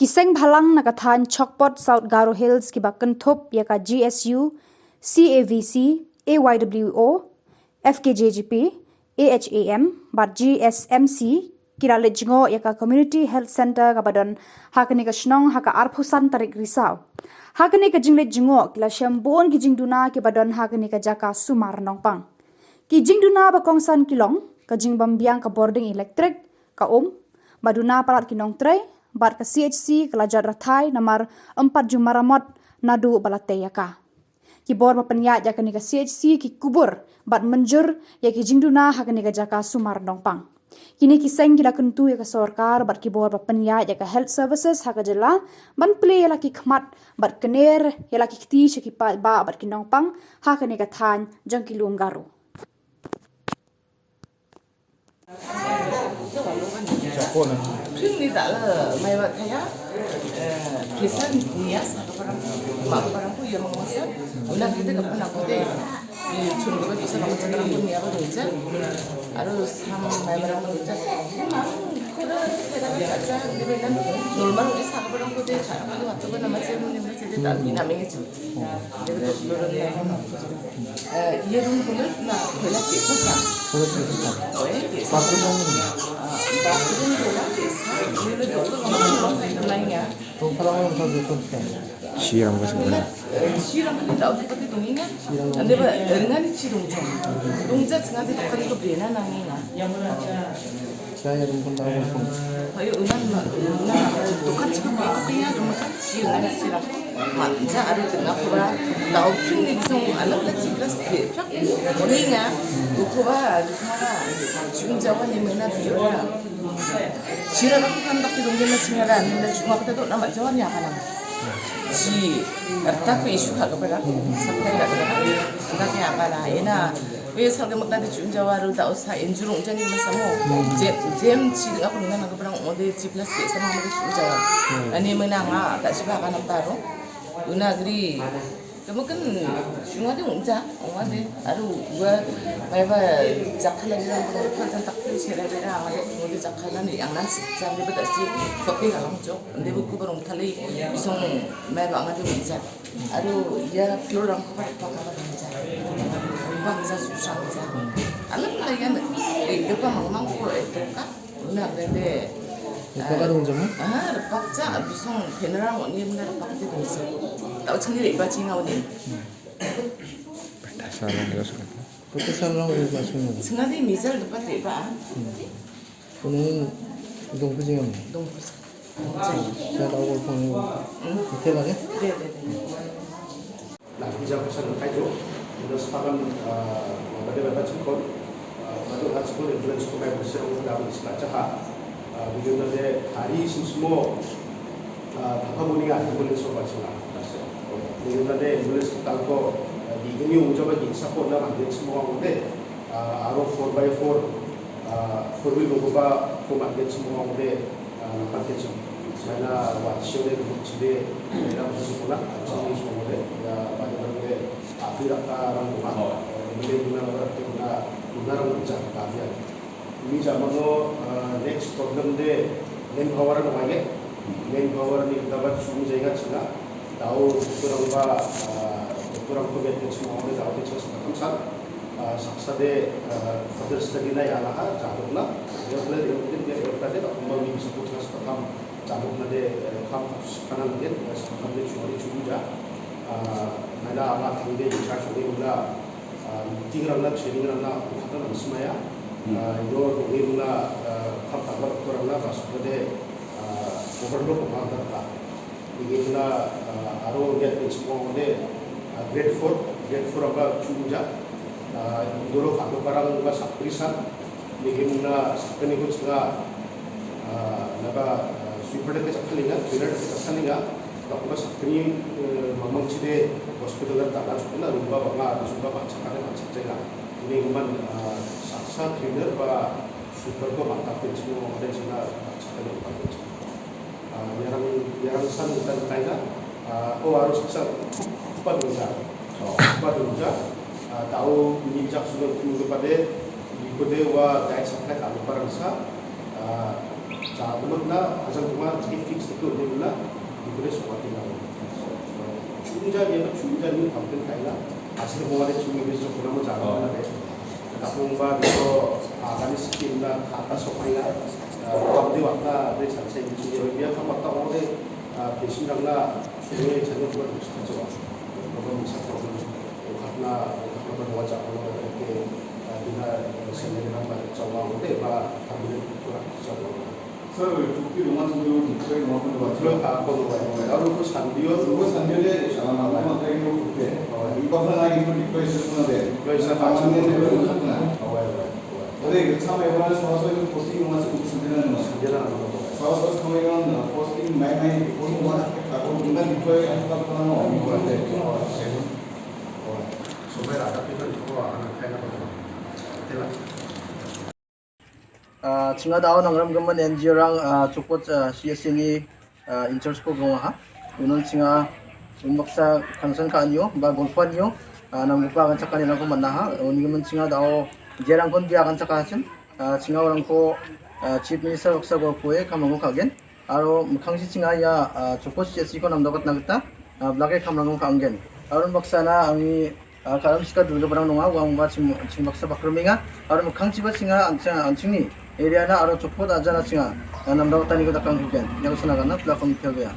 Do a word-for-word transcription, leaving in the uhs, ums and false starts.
Ki seng bhalang na ka thaiñ Chokpot South Garo Hills kiba kynthup ïa ka G S U, C A V C, A Y W O, F K J G P, A H A M, bad G S M C, ki la leit jngoh ïa ka Community Health Centre kaba don ha kane ka shnong ha ka arphew san tarik Risaw. Ha kane ka jingleit jngoh ki la shem bun ki jingduna kiba don ha kane ka jaka sumar nongpang. Ki jingduna ba kongsan ki long, ka jingbym biang ka bording elektrik, ka um, ba duna palat ki nongtrei, bad ka C H C ka la jot rathai namar ym pat ju maramot naduh ba la tei ïa ka. Ki bor ba pynïaid ïa kane ka C H C ki kubur bad mynjur ïa ki jingduna ha kane ka jaka sumar nongpang. Kine ki seng ki la kyntu ïa ka sorkar bad ki bor ba pynïaid ïa ka health services ha ka jylla ban plie ïa la ki khmat bad kner ïa la ki kti sha ki paidbah bad ki nongpang ha kane ka thaiñ jong ki lum Garo. Phim ni da la mai wat kaya. Eh, kisan ni ya sa ka parang, ma ka parang ku ya mang masa. Una kita ka parang ku de. Di chun ka ba di sa ka parang ku ni ya ba dong ja. Aro sam mai parang ku ja. Kura kira ka ja di benan. Normal ni sa ka parang ku de. Sa ka parang ku na ma chen ni ma chen de ta ni na mengi chen. Saya rum pun tahu pun. Ayo, unan ma, unan ma, tukar cakap apa, apa ya, rumah kan, sirang, sirang. Ma, ja, aru tengah pura, tahu pun ni, bisong, anak dah ciklas, dia, cak, morning ah, buku ba, di sana, cuma jawa ni mana, dia, sirang aku kan tak tidur, dia, cuma dah, ni dah cuma kita tu nama jawa ni apa nama? Si, tak isu hak apa dah? Sampai dah, tak apa dah? Ina, Wei sa ka mak na di chun jawa ru da usa in jurung jani masa mo. Jem, jem chi nga pun na ka brang ode chi plus ke sama ma di chun jawa. Ani mena nga ta chi ba ka nam taro. Una gri. Kamu kan chunga di ungja, ungja de. Aru gua mai ba jakhala ni ram ko kan tak tu chi ra de nga de ungja jakhala ni ang nan si jam de ba ta si kopi ka lang jo. Ande buku barung thali song mai ba nga de ungja. Aru ïa floor rang ko pa ka ba ja. Ba ja su sang ja. Alam la ïa na. Eh, de pa mang mang ko eh to ka. Na de de. Ko ba dong jam. Ah, pak ja bisong penara ni na pak de dong ja. Tau chang ni ba ching au ni. Pata salang de su. Pata salang de ba su. Sengaja misal de pa de ba. Kuning dong pujing am. Dong pujing. Sa da ko phone. Ite lage. De de de. Na ki jam sa kai jo. Ina sepakan bade bade chikon. Bade bade chikon ambulance ko mai bersih orang dah bersih kaca ha. Bagi na de hari sismo. Thapa buni ah ambulance ko baca. Bagi na de ambulance kita ko di ini ujung bagi support na bagi semua orang de. Aro four by four. Four wheel bang ba ko mat gen semua ong de nampat gen sem. Sana wat sio de duk chide. Ina ba su pula chang ni semua de. Ya ba de de api raka rang ba. Mele guna ba de guna guna rang ucap ka dia. Ini zaman lo next problem de manpower na wage. Manpower ni kita ba sum jaga china. Tau kurang ba kurang ko gen semua ong de tau de chas kam sat. Saksa de further study na ïa la ha jaduk na. Ïa pla de mungkin ïa ïa pla de tak kumba mi bisa put saksa kam jaduk na de kam kana de saksa kam de churi churi ja. Mana ama thang de in charge de la meeting rang na training rang na kata na semaya. Yo de la kam tak ba kurang na ba de overlook ma ta. Ngi na aro ngiat ngi sngewbha de grade four, grade four aba chu ja. Indoro kha ko parang ba sak prisan. Ngi na sakani ko chinga na ba sweeper de ka chakha linga, cleaner de ka chakha linga. Ka ko ba sakani mamang chi de hospital ta na chukna rumba ba ma rumba ba chakha de ma chakha. Ngi man saksa cleaner ba sweeper ko ma ta pin sngewbha de china sakani ko pa pin. Ïarang, ïarang san kan kaina. Oh, harus sa pa dungja. Pa dungja. Tau ni jak sudah tu kepada di kode wa guide sampai tak lupa rasa. Jaga na, asal cuma sedikit fix itu dia pula, itu dia semua tinggal. Cuma dia, cuma dia ni tampil kaila, asal bawa dia cuma dia semua nama jaga na deh. Tapi umba dia tu, ah, kami skim na kata sopai la, ah, kau dia waktu dia sanse ni cuma dia kan waktu orang dia, ah, patient dah la, sini sana buat mesti jawab. Kalau misal problem, karena karena bawa jaga na ke, ah, dia, ah, sini na bawa jaga orang dia, bawa kami dia kurang jawab. Sir, chukti ruma chukti ro dikhe ruma ko dikhe. Lo ka ko lo wai. Aro ko sandio. Ko sandio de, ah, ma ma kai ro ko de. Iba sa na iba dikhe sir ko de. Dikhe sir ko sandio de. Awai, awai, awai. Ore, ke chama iba sa sa ko posting ruma chukti sandio na. Sandio na. Sa sa ko iba posting mai mai ko ruma ka ko iba dikhe sa ko na. Awai, awai. Awai. So mai ra ka pi ko ko ana kai na ko. Tela. Ah, chinga dau nang ram gaman N G O rang, ah, chukot, ah, C S C ni, ah, in charge ko gong ha. Unon chinga un baksa kangsan ka anyo, ba gol pa anyo, ah, nang bupa kan chakani nang ko manna ha. Uni gaman chinga dau jerang kon dia kan chaka chin. Ah, chinga orang ko, ah, Chief Minister baksa gol ko e kam nang ko kagen. Aro mkhang chi chinga ya, ah, chukot C S C ko nam dapat nang kita, ah, blage kam nang ko anggen. Aro baksa na angi Ah, ka ram sika dul ka barang nonga, wang ba ching, ching baksa bakar minga. Aro mkhang chiba chinga, an ching, an ching ni. Area na, aro chukpot aja na chinga. Ah, namdau tani ko takang kuken. Yang sana kana, pla kon kel ya.